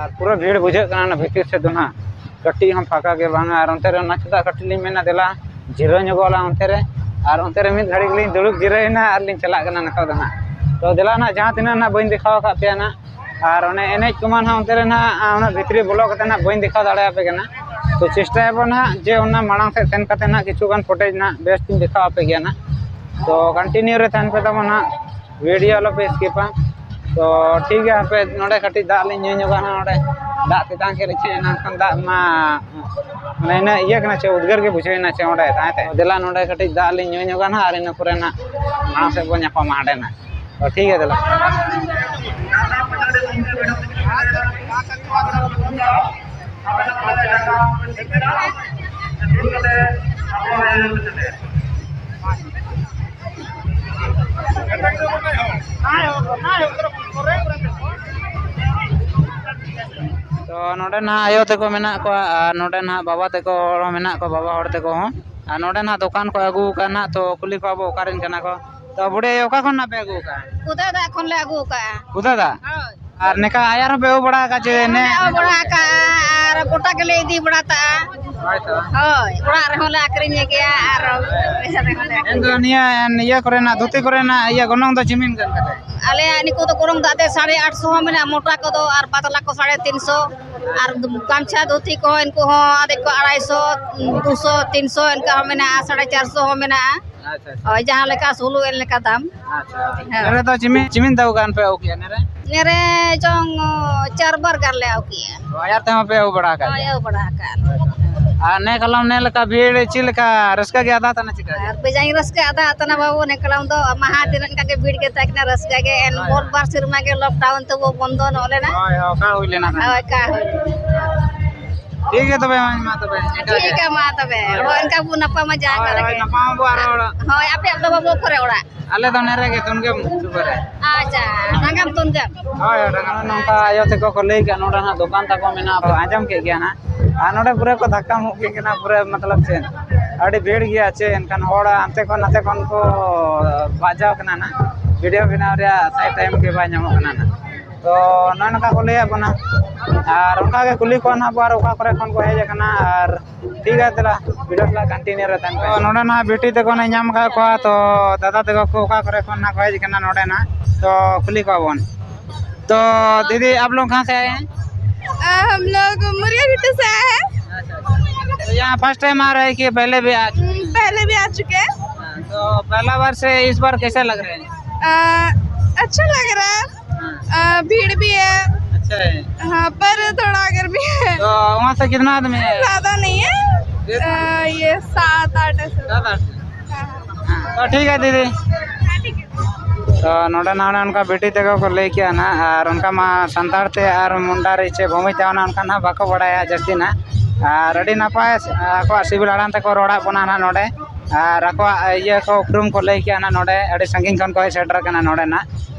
ᱟᱨ ᱯᱩᱨᱟᱹ ᱵᱷᱤᱲ ᱵᱩᱡᱷᱟᱹᱜ ᱠᱟᱱᱟ ᱚᱱᱟ ᱵᱷᱤᱛᱤᱨ ᱥᱮᱫ ᱫᱚ ᱱᱟᱦᱟᱜ, ᱠᱟᱹᱴᱤᱡ ᱦᱚᱸ ᱯᱷᱟᱸᱠᱟ ᱜᱮ ᱵᱟᱝᱟ᱾ ᱟᱨ ᱚᱱᱛᱮ ᱨᱮ ᱚᱱᱟ ᱪᱮᱫᱟᱜ ᱠᱟᱹᱴᱤᱡ ᱞᱤᱧ ᱢᱮᱱᱟ, ᱫᱮᱞᱟ ᱡᱤᱨᱟᱹᱣ ᱧᱚᱜᱚᱜ ᱟᱞᱟᱝ ᱚᱱᱛᱮ ᱨᱮ᱾ ᱟᱨ ᱚᱱᱛᱮ ᱨᱮ ᱢᱤᱫ ᱜᱷᱟᱹᱲᱤᱡ ᱞᱤᱧ ᱫᱩᱲᱩᱵ ᱡᱤᱨᱟᱹᱣ ᱮᱱᱟ ᱟᱨ ᱞᱤᱧ ᱪᱟᱞᱟᱜ ᱠᱟᱱᱟ ᱱᱤᱛᱚᱜ ᱫᱚ ᱱᱟᱦᱟᱜ᱾ ᱛᱚ ᱫᱮᱞᱟ ᱱᱟᱦᱟᱜ, ᱡᱟᱦᱟᱸ ᱛᱤᱱᱟᱹᱜ ᱱᱟᱦᱟᱜ ᱵᱟᱹᱧ ᱫᱮᱠᱷᱟᱣ ᱟᱠᱟᱫ ᱯᱮᱭᱟ ᱱᱟᱦᱟᱜ, ᱟᱨ ᱚᱱᱮ ᱮᱱᱮᱡ ᱠᱚᱢᱟ ᱱᱟᱦᱟᱜ ᱚᱱᱛᱮ ᱨᱮ ᱱᱟᱦᱟᱜ, ᱟ, ᱩᱱᱟᱹᱜ ᱵᱷᱤᱛᱨᱤ ᱵᱚᱞᱚ ᱠᱟᱛᱮ ᱱᱟᱦᱟᱜ ᱵᱟᱹᱧ ᱫᱮᱠᱷᱟᱣ ᱫᱟᱲᱮᱭᱟᱯᱮ ᱠᱟᱱᱟ᱾ ᱛᱚ ᱪᱮᱥᱴᱟᱭᱟᱵᱚᱱ ᱱᱟᱦᱟᱜ ᱡᱮ ᱚᱱᱟ ᱢᱟᱲᱟᱝ ᱥᱮᱫ ᱥᱮᱱ ᱠᱟᱛᱮ ᱱᱟᱦᱟᱜ ᱠᱤᱪᱷᱩ ᱜᱟᱱ footage ᱱᱟᱦᱟᱜ ᱵᱮᱥ ᱛᱤᱧ ᱫᱮᱠᱷᱟᱣ ᱟᱯᱮ ᱜᱮᱭᱟ ᱱᱟᱦᱟᱜ᱾ ᱛᱚ continue ᱨᱮ ᱛᱟᱦᱮᱱ ᱯᱮ ᱛᱟᱵᱚᱱ ᱱᱟᱦᱟᱜ, video ᱟᱞᱚ ᱯᱮ skipᱟ᱾ ᱛᱚ ᱴᱷᱤᱠ ᱜᱮᱭᱟ, ᱦᱟᱯᱮ ᱱᱚᱰᱮ ᱠᱟᱹᱴᱤᱡ ᱫᱟᱜ ᱞᱤᱧ ᱧᱩ ᱧᱚᱜᱟ ᱱᱟᱦᱟᱜ, ᱱᱚᱰᱮ ᱫᱟᱜ ᱛᱮᱛᱟᱝ ᱠᱮᱫ ᱞᱤᱧᱟ, ᱮᱱᱟᱝ ᱠᱷᱚᱱ ᱫᱟᱜ ᱢᱟ ᱢᱟᱱᱮ ᱤᱱᱟᱹ ᱤᱭᱟᱹ ᱠᱟᱱᱟ ᱪᱮ, ᱩᱫᱽᱜᱟᱹᱨ ᱜᱮ ᱵᱩᱡᱷᱟᱹᱣ ᱮᱱᱟ ᱪᱮ ᱚᱸᱰᱮ ᱛᱟᱦᱮᱸ ᱛᱮ᱾ ᱫᱮᱞᱟ ᱱᱚᱰᱮ ᱠᱟᱹᱴᱤᱡ ᱫᱟᱜ ᱞᱤᱧ ᱧᱩ ᱧᱚᱜᱟ ᱱᱟᱦᱟᱜ, ᱟᱨ ᱤᱱᱟᱹ ᱯᱚᱨᱮ ᱱᱟᱦᱟᱜ ᱢᱟᱲᱟᱝ ᱥᱮᱫ ᱵᱚᱱ ᱧᱟᱯᱟᱢᱟ ᱦᱟᱸᱰᱮ ᱱᱟᱦᱟᱜ᱾ ᱛᱚ ᱴᱷᱤᱠ ᱜᱮᱭᱟ, ᱫᱮᱞᱟ᱾ ᱛᱚ ᱱᱚᱰᱮ ᱱᱟᱦᱟᱜ ᱟᱭᱳ ᱛᱟᱠᱚ ᱢᱮᱱᱟᱜ ᱠᱚᱣᱟ, ᱟᱨ ᱱᱚᱰᱮ ᱱᱟᱦᱟᱜ ᱵᱟᱵᱟ ᱛᱟᱠᱚ ᱦᱚᱲ ᱦᱚᱸ ᱢᱮᱱᱟᱜ ᱠᱚᱣᱟ, ᱵᱟᱵᱟ ᱦᱚᱲ ᱛᱟᱠᱚ ᱦᱚᱸ᱾ ᱟᱨ ᱱᱚᱰᱮ ᱱᱟᱦᱟᱜ ᱫᱚᱠᱟᱱ ᱠᱚ ᱟᱹᱜᱩ ᱟᱠᱟᱫ ᱱᱟᱦᱟᱜ, ᱛᱚ ᱠᱩᱞᱤ ᱠᱚᱣᱟ ᱵᱚ ᱚᱠᱟ ᱨᱮᱱ ᱠᱟᱱᱟ ᱠᱚ᱾ ᱛᱚ ᱵᱩᱰᱷᱤ ᱟᱭᱳ, ᱚᱠᱟ ᱠᱷᱚᱱ ᱱᱟᱦᱟᱜ ᱯᱮ ᱟᱹᱜᱩ ᱟᱠᱟᱫᱼᱟ? ᱠᱩᱫᱟ ᱫᱟᱜ ᱠᱷᱚᱱ ᱞᱮ ᱟᱹᱜᱩ ᱟᱠᱟᱫᱼᱟ᱾ ᱠᱩᱫᱟ ᱫᱟᱜ? ᱦᱳᱭ᱾ ᱟᱨ ᱱᱮᱠᱟ ᱟᱭᱟᱨ ᱦᱚᱸᱯᱮ ᱟᱹᱜᱩ ᱵᱟᱲᱟ ᱟᱠᱟᱫ ᱪᱮ? ᱱᱮ ᱦᱚᱸᱞᱮ ᱟᱹᱜᱩ ᱵᱟᱲᱟ ᱟᱠᱟᱫᱼᱟ ᱟᱨ ᱜᱚᱴᱟ ᱜᱮᱞᱮ ᱤᱫᱤ ᱵᱟᱲᱟ ᱠᱟᱜᱼᱟ᱾ ᱦᱳᱭ ᱛᱚ᱾ ᱦᱳᱭ, ᱚᱲᱟᱜ ᱨᱮᱦᱚᱸ ᱞᱮ ᱟᱹᱠᱷᱨᱤᱧ ᱜᱮᱭᱟ ᱟᱨ ᱯᱚᱭᱥᱟ ᱨᱮᱦᱚᱸ ᱞᱮ ᱮᱱ ᱫᱚ ᱟᱹᱠᱷᱨᱤᱧ ᱜᱮᱭᱟ᱾ ᱱᱤᱭᱟᱹ, ᱤᱭᱟᱹ ᱠᱚᱨᱮᱱᱟᱜ, ᱫᱷᱩᱛᱤ ᱠᱚᱨᱮᱱᱟᱜ ᱤᱭᱟᱹ ᱜᱚᱱᱚᱝ ᱫᱚ ᱪᱤᱢᱤᱱ ᱠᱟᱱ ᱛᱟᱯᱮ? ᱟᱞᱮᱭᱟᱜ ᱱᱤᱠᱩ ᱫᱚ ᱜᱚᱱᱚᱝ ᱫᱚ ᱟᱫᱮ ᱥᱟᱲᱮ ᱟᱴᱥᱚ ᱦᱚᱸ ᱢᱮᱱᱟᱜᱼᱟ, ᱢᱚᱴᱟ ᱠᱚᱫᱚ, ᱟᱨ ᱯᱟᱛᱞᱟ ᱠᱚ ᱥᱟᱲᱮ ᱛᱤᱱᱥᱚ, ᱟᱨ ᱜᱟᱢᱪᱷᱟ ᱫᱷᱩᱛᱤ ᱠᱚᱦᱚᱸ ᱤᱱᱠᱩ ᱦᱚᱸ ᱟᱫᱮ ᱠᱚ ᱟᱲᱟᱭᱥᱚ, ᱫᱩᱥᱚ, ᱛᱤᱱᱥᱚ ᱤᱱᱠᱟ ᱦᱚᱸ ᱢᱮᱱᱟᱜᱼᱟ, ᱥᱟᱲᱮ ᱪᱟᱨᱥᱚ ᱦᱚᱸ ᱢᱮᱱᱟᱜᱼᱟ᱾ ᱟᱪᱪᱷᱟ, ᱟᱪᱪᱷᱟ᱾ ᱦᱳᱭ, ᱡᱟᱦᱟᱸ ᱞᱮᱠᱟ ᱥᱩᱞᱩ ᱮᱱ ᱞᱮᱠᱟ ᱫᱟᱢ᱾ ᱟᱪᱪᱷᱟ᱾ ᱦᱮᱸ᱾ ᱱᱮᱨᱮ ᱫᱚ ᱪᱤᱢᱤᱱ, ᱪᱤᱢᱤᱱ ᱫᱟᱣ ᱜᱟᱱ ᱯᱮ ᱟᱹᱜᱩ ᱠᱮᱜᱼᱟ ᱱᱮᱨᱮ? ᱱᱮᱨᱮ ᱪᱚᱝ ᱪᱟᱨ ᱵᱟᱨ ᱜᱟᱱ ᱞᱮ ᱟᱹᱜᱩ ᱠᱮᱜᱼᱟ᱾ ᱚ, ᱟᱭᱟᱨ ᱛᱮᱦᱚᱸ ᱯᱮ ᱟᱹᱜᱩ ᱵᱟᱲᱟ ᱟᱠᱟᱫ ᱦᱳᱭ, ᱜᱮᱭᱟ? ᱟᱹᱜᱩ ᱵᱟᱲᱟ ᱟᱠᱟᱫ᱾ ᱟᱨ ᱱᱮ ᱠᱟᱞᱚᱢ ᱱᱮ ᱞᱮᱠᱟ ᱵᱷᱤᱲ ᱪᱮᱫ ᱞᱮᱠᱟ? ᱨᱟᱹᱥᱠᱟᱹ ᱜᱮ ᱟᱫᱟ ᱛᱟᱦᱮᱱᱟ ᱪᱮᱠᱟ ᱜᱮ? ᱟᱨ ᱵᱮᱡᱟᱧ ᱨᱟᱹᱥᱠᱟᱹ ᱟᱫᱟ ᱛᱟᱦᱮᱱᱟ ᱵᱟᱹᱵᱩ, ᱱᱮ ᱠᱟᱞᱚᱢ ᱫᱚ ᱢᱟᱦᱟ ᱛᱤᱱᱟᱹᱜ ᱞᱮᱠᱟ ᱜᱮ ᱵᱷᱤᱲ ᱜᱮ ᱛᱟᱦᱮᱸ ᱠᱟᱱᱟ, ᱨᱟᱹᱥᱠᱟᱹ ᱜᱮ᱾ ᱮᱱ ᱦᱳᱭ, ᱵᱚᱞ ᱦᱳᱭ᱾ ᱵᱟᱨ ᱥᱮᱨᱢᱟ ᱜᱮ lockdown ᱛᱮᱵᱚ ᱵᱚᱱᱫᱚ ᱱᱚᱜ ᱞᱮᱱᱟ᱾ ᱦᱳᱭ, ᱦᱳᱭ, ᱚᱠᱟ ᱦᱩᱭ ᱞᱮᱱᱟ ᱛᱟᱦᱮᱸ? ᱦᱳᱭ, ᱚᱠᱟ ᱦᱩᱭ ᱞᱮᱱᱟ᱾ ᱴᱷᱤᱠ ᱜᱮᱭᱟ ᱛᱚᱵᱮ, ᱢᱟ, ᱢᱟ ᱛᱚᱵᱮ, ᱤᱱᱠᱟ ᱜᱮ᱾ ᱴᱷᱤᱠ ᱜᱮᱭᱟ, ᱢᱟ ᱛᱚᱵᱮ᱾ ᱦᱳᱭ, ᱦᱳᱭ᱾ ᱚᱱᱠᱟ ᱵᱚ ᱧᱟᱯᱟᱢᱟ ᱡᱟᱦᱟᱸ ᱦᱳᱭ, ᱠᱚᱨᱮ ᱦᱳᱭ, ᱜᱮ᱾ ᱧᱟᱯᱟᱢ ᱟᱵᱚ ᱟᱨᱚ ᱚᱲᱟᱜ᱾ ᱦᱳᱭ, ᱟᱯᱮᱭᱟᱜ ᱫᱚ ᱵᱟᱹᱵᱩ ᱚᱠᱚᱨᱮ ᱚᱲᱟᱜ? ᱟᱞᱮ ᱫᱚ ᱱᱮᱨᱮ ᱜᱮ, ᱫᱩᱱᱜᱟᱹᱢ ᱥᱩᱨ ᱨᱮ᱾ ᱟᱪᱪᱷᱟ, ᱰᱟᱸᱜᱟᱢ ᱫᱩᱱᱜᱟᱹᱢ᱾ ᱦᱳᱭ, ᱦᱳᱭ, ᱰᱟᱸᱜᱟᱢ᱾ ᱱᱚᱝᱠᱟ ᱟᱭᱳ ᱛᱟᱠᱚ ᱠᱚ ᱞᱟᱹᱭ ᱠᱮᱜᱼᱟ, ᱱᱚᱰᱮ ᱦᱟᱸᱜ ᱫᱚᱠᱟᱱ ᱛᱟᱠᱚ ᱢᱮᱱᱟᱜᱼᱟ, ᱟᱸᱡᱚᱢ ᱠᱮᱫ ᱜᱮᱭᱟ ᱦᱟᱸᱜ᱾ ᱟᱨ ᱱᱚᱰᱮ ᱯᱩᱨᱟᱹ ᱠᱚ ᱫᱷᱟᱠᱠᱟ ᱢᱩᱠᱠᱤ ᱠᱟᱱᱟ, ᱯᱩᱨᱟᱹ ᱢᱚᱛᱞᱚᱵ ᱪᱮᱫ, ᱟᱹᱰᱤ ᱵᱷᱤᱲ ᱜᱮᱭᱟ ᱪᱮ, ᱮᱱᱠᱷᱟᱱ ᱦᱚᱲ ᱦᱟᱱᱛᱮ ᱠᱷᱚᱱ ᱱᱟᱛᱮ ᱠᱷᱚᱱ ᱠᱚ ᱵᱟᱡᱟᱣ ᱠᱟᱱᱟ ᱱᱟᱜ, ᱵᱷᱤᱰᱤᱭᱳ ᱵᱮᱱᱟᱣ ᱨᱮᱭᱟᱜ ᱥᱟᱭ ᱴᱟᱭᱤᱢ ᱜᱮ ᱵᱟᱭ ᱧᱟᱢᱚᱜ ᱠᱟᱱᱟ ᱱᱟᱜ᱾ ᱛᱚ ᱱᱚᱜᱼᱚᱭ ᱱᱚᱝᱠᱟ ᱠᱚ ᱞᱟᱹᱭᱟᱫ ᱵᱚᱱᱟ, ᱟᱨ ᱚᱱᱠᱟ ᱜᱮ ᱠᱩᱞᱤ ᱠᱚᱣᱟ ᱱᱟᱜ ᱵᱚ ᱟᱨ ᱚᱠᱟ ᱠᱚᱨᱮ ᱠᱷᱚᱱ ᱠᱚ ᱦᱮᱡ ᱟᱠᱟᱱᱟ, ᱟᱨ ᱴᱷᱤᱠ ᱜᱮᱭᱟ, ᱛᱟᱦᱞᱮ ᱵᱷᱤᱰᱤᱭᱳ ᱥᱟᱞᱟᱜ ᱠᱚᱱᱴᱤᱱᱤᱭᱩ ᱨᱮ ᱛᱟᱦᱮᱱ ᱯᱮ᱾ ᱛᱚ ᱱᱚᱰᱮ ᱱᱟᱜ ᱵᱤᱴᱤ ᱛᱟᱠᱚ ᱱᱟᱜ ᱧᱟᱢ ᱟᱠᱟᱫ ᱠᱚᱣᱟ, ᱛᱚ ᱫᱟᱫᱟ ᱛᱟᱠᱚ ᱠᱚ ᱚᱠᱟ ᱠᱚᱨᱮ ᱠᱷᱚᱱ ᱱᱟᱜ ᱠᱚ ᱦᱮᱡ ᱟᱠᱟᱱᱟ ᱱᱚᱰᱮ ᱱᱟᱜ, ᱛᱚ ᱠᱩᱞᱤ ᱠᱚᱣᱟ ᱵᱚᱱ᱾ तो दीदी, आप लोग कहाँ से आए हैं? अ, हम लोग मुर्गा घुट्टू से आए हैं। तो यहाँ फर्स्ट टाइम आ रहे हैं कि पहले भी आ चुके हैं? हम्म, पहले भी आ चुके हैं। हाँ, तो पहला बार से इस बार कैसे लग रहे हैं? अ, अच्छा लग रहा है। हाँ। अ, भीड़ भी है। अच्छा है। हाँ, पर थोड़ा गर्मी है। तो वहाँ से कितना आदमी है? ज्यादा नहीं है। ये अ, ये सात आठ ऐसे। सात आठ। हाँ, हाँ। तो ठीक है दीदी। हाँ, ठीक है। ᱛᱚ ᱱᱚᱰᱮ ᱱᱟᱜ ᱚᱱᱮ ᱚᱱᱠᱟ ᱵᱤᱴᱤ ᱛᱟᱠᱚ ᱠᱚ ᱞᱟᱹᱭ ᱠᱮᱜᱼᱟ ᱱᱟᱜ, ᱟᱨ ᱚᱱᱠᱟ ᱢᱟ ᱥᱟᱱᱛᱟᱲ ᱛᱮ ᱟᱨ ᱢᱩᱱᱰᱟᱨᱤ ᱪᱮ ᱵᱷᱩᱢᱤᱡ ᱛᱮ ᱚᱱᱮ ᱚᱱᱠᱟ ᱱᱟᱜ ᱵᱟᱠᱚ ᱵᱟᱲᱟᱭᱟ ᱡᱟᱹᱥᱛᱤ ᱱᱟᱜ, ᱟᱨ ᱟᱹᱰᱤ ᱱᱟᱯᱟᱭ ᱟᱠᱚᱣᱟᱜ ᱥᱤᱵᱤᱞ ᱟᱲᱟᱝ ᱛᱮᱠᱚ ᱨᱚᱲᱟᱜ ᱵᱚᱱᱟ ᱱᱟᱜ ᱱᱚᱰᱮ, ᱟᱨ ᱟᱠᱚᱣᱟᱜ ᱤᱭᱟᱹ ᱠᱚ ᱩᱯᱨᱩᱢ ᱠᱚ ᱞᱟᱹᱭ ᱠᱮᱜᱼᱟ ᱱᱟᱜ ᱱᱚᱰᱮ, ᱟᱹᱰᱤ ᱥᱟᱺᱜᱤᱧ ᱠᱷᱚᱱ ᱠᱚ ᱦᱮᱡ ᱥᱮᱴᱮᱨ ᱠᱟᱱᱟ ᱱᱚᱰᱮ ᱱᱟᱜ᱾